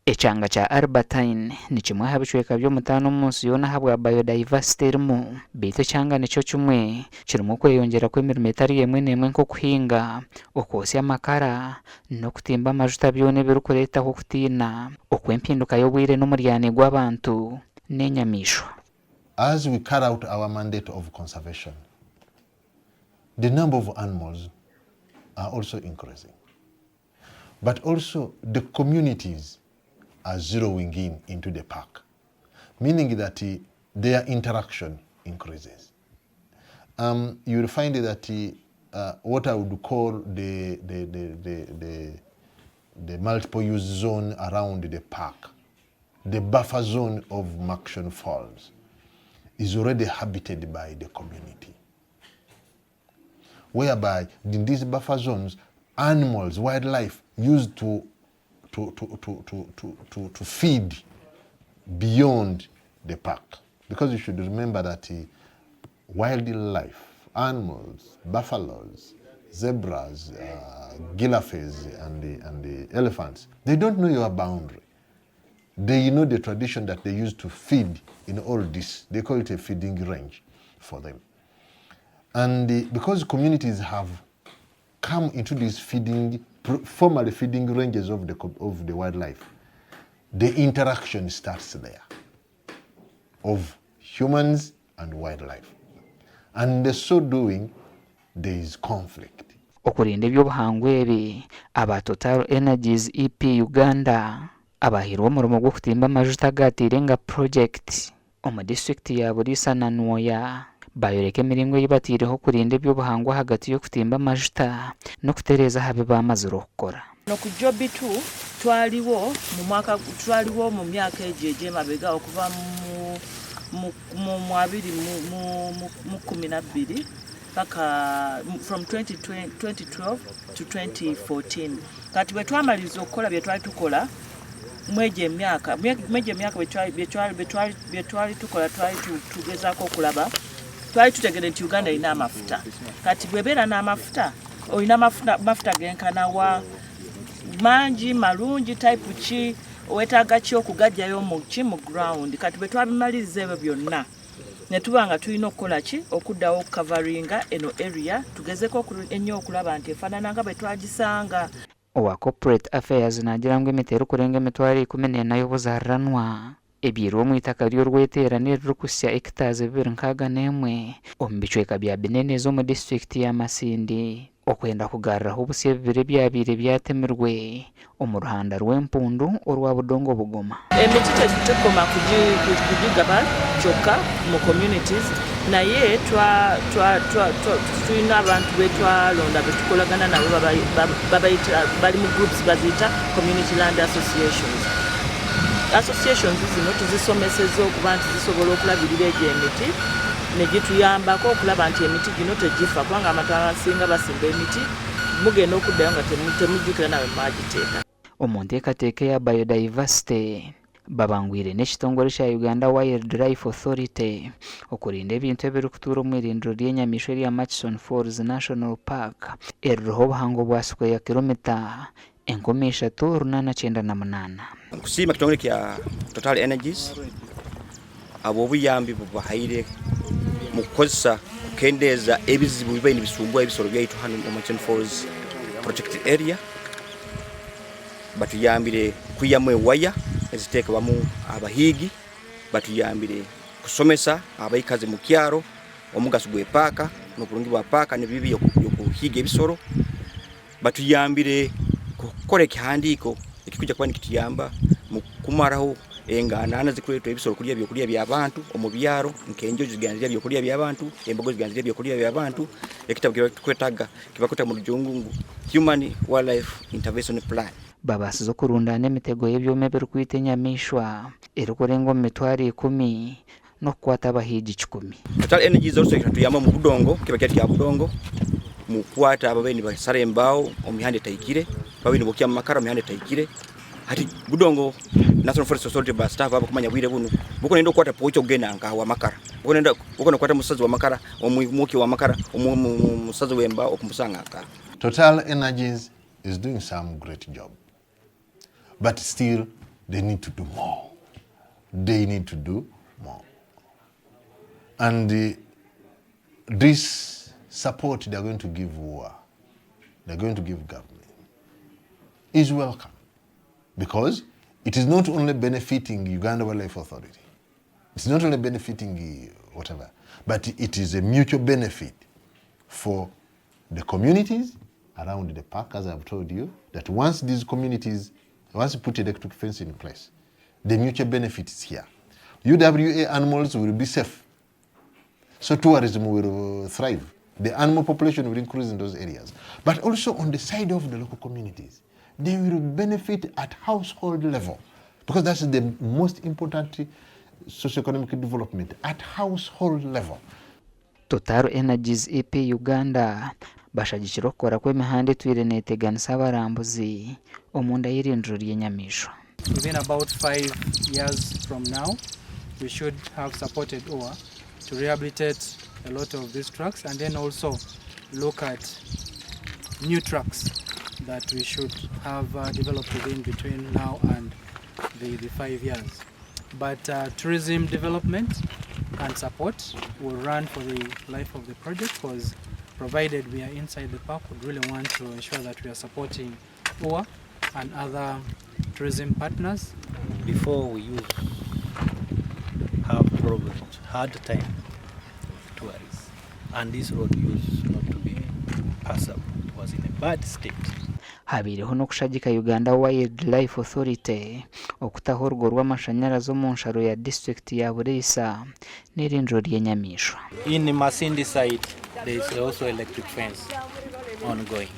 Ekyanga kya Albertine ni kimwe aha bicweka by'omutaano omu nsi yoona ahabwa biodiversity erimu. Beitu ekyanga nikyo kimwe kirimu okweyongyera kw'emirimo etari emwe n'emwe nk'okuhinga, okwotsya amakara, n'okutimba amajuta byona ebirikureetaho okutiina okw'empinduka y'obwire n'omuryanyi gw'abantu n'enyamaishwa. As we carry out our mandate of conservation, the number of animals are also increasing. But also the communities are zeroing in into the park, meaning that their interaction increases. Um, you will find that what I would call the, the, the, the, the, the multiple use zone around the park, the buffer zone of Murchison Falls, is already habited by the community. Whereby in these buffer zones, animals, wildlife used to, to, to, to, to, to, to, to feed beyond the park. Because you should remember that wildlife, animals, buffaloes, zebras, giraffes, and the, and the elephants, they don't know your boundary. They know the tradition that they used to feed in all this. They call it a feeding range for them. And because communities have come into these feeding, formerly feeding ranges of the, of the wildlife, the interaction starts there of humans and wildlife. And the so doing, there is conflict. Okurinda eby'obuhangwa ebi, aba Total Energies EP Uganda abahairwe omurimo gw'okutimba amajuta aga Tilenga Project omu disiturikiti ya Buliisa na Nwoya bayoreka emiringo ei bataireho kurinda eby'obuhangwa ahagati y'okutimba amajuta n'okutereeza aha bi baamazire okukora. No ku Jobi tu twaliwo mu mwaka twaliwo mu myaka egyo egy'emabega okuva mu mu mu mu abiri mu mu mu 12 paka from 2012 to 2014. Kati bwe twamaliriza okukola bye twali tukola mwegyo emyaka mwegyo emyaka bye twali tukola, twali tugezaako okulaba, twali tutegere nti Uganda erina amafuta. Kati bwebeera n'amafuta, olina mafuta genkanawa, mangi, malungi, type ki, wetaaga ki okugajjayo mu ki mu ground. Kati bwe twabimaliriza ebyo byonna, ne tuba nga tulina okukola ki okuddawo okukavaringa eno area, tugezeko ennyo okulaba nti efaanana nga bwe twagisanga. Owa Corporate Affairs naagira ngu emiti erikurenga 14,000 y'obuzariranwa ebyairwe omu itaka ry'orweteerane eririkuhitsya hectares 261 omu bicweka bya Bineneza omu disiturikiti ya Masindi okwenda kugaruraho busya ebibira ebyabaire byatemirwe omu ruhanda rw'empundu orwa Budongo Bugoma. Emiti tetukoma kugigaba kyokka mu communities naye tulina abantu betwalonda betukolagana nabo, bali mu groups baziyita community land associations. Associations zino tuzisomeseza okuba nti zisobola okulabirira egyo emiti negituyambako okulaba nti emiti gino tegifa, kubanga abantu abasinga basimba emiti, mugenda okuddayo nga temujjukira nawe mwagiteeka. Omu nteekateeka eya Biodiversity, babangwire n'ekitongore kya Uganda Wildlife Authority okurinda ebintu ebirikutuura omu irindiro ry'enyamaishwa erya Murchison Falls National Park eririho obuhango bwa sikweya kiromita 3898. Nkusiima ekitongore kya Total Energies ahabw'obuyambi bubahaire mu kukozesa kukendeeza ebizibu ebibaire nibisumbuha ebisoro byaitu hanu omu Murchison Falls Protected Area. Batuyambire kwihamu ewaya eziteekebwamu abahiigi, batuyambire kusomesa abaikazi mu kyaro omugaso gw'epaaka n'oburungi bwa paaka n'ebibi by'okuhiiga ebisoro. Batuyambire kukora ekihandiiko ekirikwija kuba nikituyamba mu kumaraho enganana ezirikureetwa ebisoro kurya ebyokurya by'abantu omu byaro nk'enjojo zigenda nizirya ebyokurya by'abantu, embogo zigenda nizirya ebyokurya by'abantu. Ekitabu eki barikwetaga eki barikweta omu rujungu ngu Human Wildlife Intervention Plan. Babaasize okurundaana emitego y'ebyoma ebirikwita enyamaishwa erikurenga omu 10,000 n'okukwata abahiigi kikumi. Total Energies also ekatuyamba omu budongo, kiba kyali kya budongo, mu kukwata ababaire nibasara embaaho omu mihanda etahikire, ababaire nibokya amakara omu mihanda etahikire. Hati budongo National Forest Authority ba staff abakumanya bwire bunu, bwo nenda kukwata poacher okugenda nkaha w'amakara, bwo nenda kukwata omusazi w'amakara, omwoki w'amakara, omusazi w'embaaho okumusanga nkaha. Total Energies is doing some great job but still. They need to do more. They need to do more. And this support they are going to give UWA, they are going to give government, is welcome because it is not only benefiting Uganda Wildlife Authority, it's not only benefiting whatever, but it is a mutual benefit for the communities around the park, as I've told you, that once these communities, once you put electric fence in place, the mutual benefit is here. UWA animals will be safe. So tourism will thrive. The animal population will increase in those areas. But also on the side of the local communities, they will benefit at household level because that's the most important socioeconomic development at household level. Total Energies EP Uganda bashagikire okukora kw'emihanda etwire neteganisa abarambuzi omunda y'eirindiro ry'enyamaishwa. Within about 5 years from now, we should have supported UWA to rehabilitate a lot of these tracks and then also look at new tracks that we should have developed within between now and the 5 years. But tourism development and support will run for the life of the project because, provided we are inside the park, we really want to ensure that we are supporting UWA and other tourism partners. Before, we used have problems, hard time with tourists, and this road used not to be passable. It was in a bad state. Habaireho n'okushagika Uganda Wildlife Authority okutaho orugo rw'amashanyarazi omu nsharo ya disitulikiti ya Buliisa n'eirindiro ry'enyamaishwa. In Masindi side, there is also electric fence ongoing.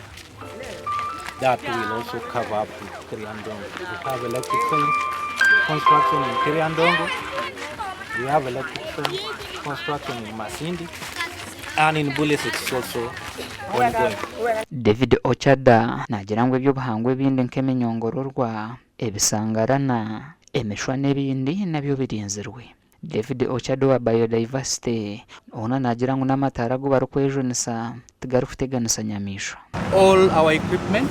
That will also cover up to Kiryandongo. We have electric fence construction in Kiryandongo. We have electric fence construction in Masindi. And in Buliisa it's also ongoing. David Ochada naagira ngu eby'obuhangwa ebindi nk'eminyongororwa, ebisangarana, emishwa n'ebindi nabyo birinzirwe. David Ochada owa Biodiversity hoona naagira ngu n'amataara agu barikwejunisa tigarikuteganisa nyamaishwa. All our equipment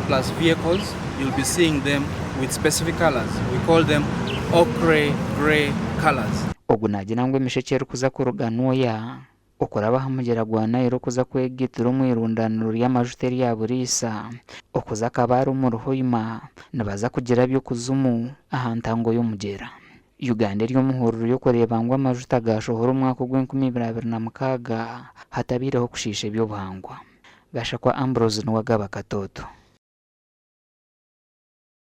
plus vehicles, you'll be seeing them with specific colors. We call them ochre gray colors. Ogu naagira ngu emishekye erikuza kuruga Nwoya okuraba aha mugyera gwa Nile okuza kwegitira omu irundaniro ry'amajuta erya Buliisa okuza Kabale omuri Hoima nibaza kugira by'okuzimu aha ntango y'omugyera. Uganda eri omuhururu y'okureeba ngu amajuta gashohora omwaka ogw'e2026 hatabaireho kushiisha eby'obuhangwa. Gashakwa Ambrose niwe agaba Katoto.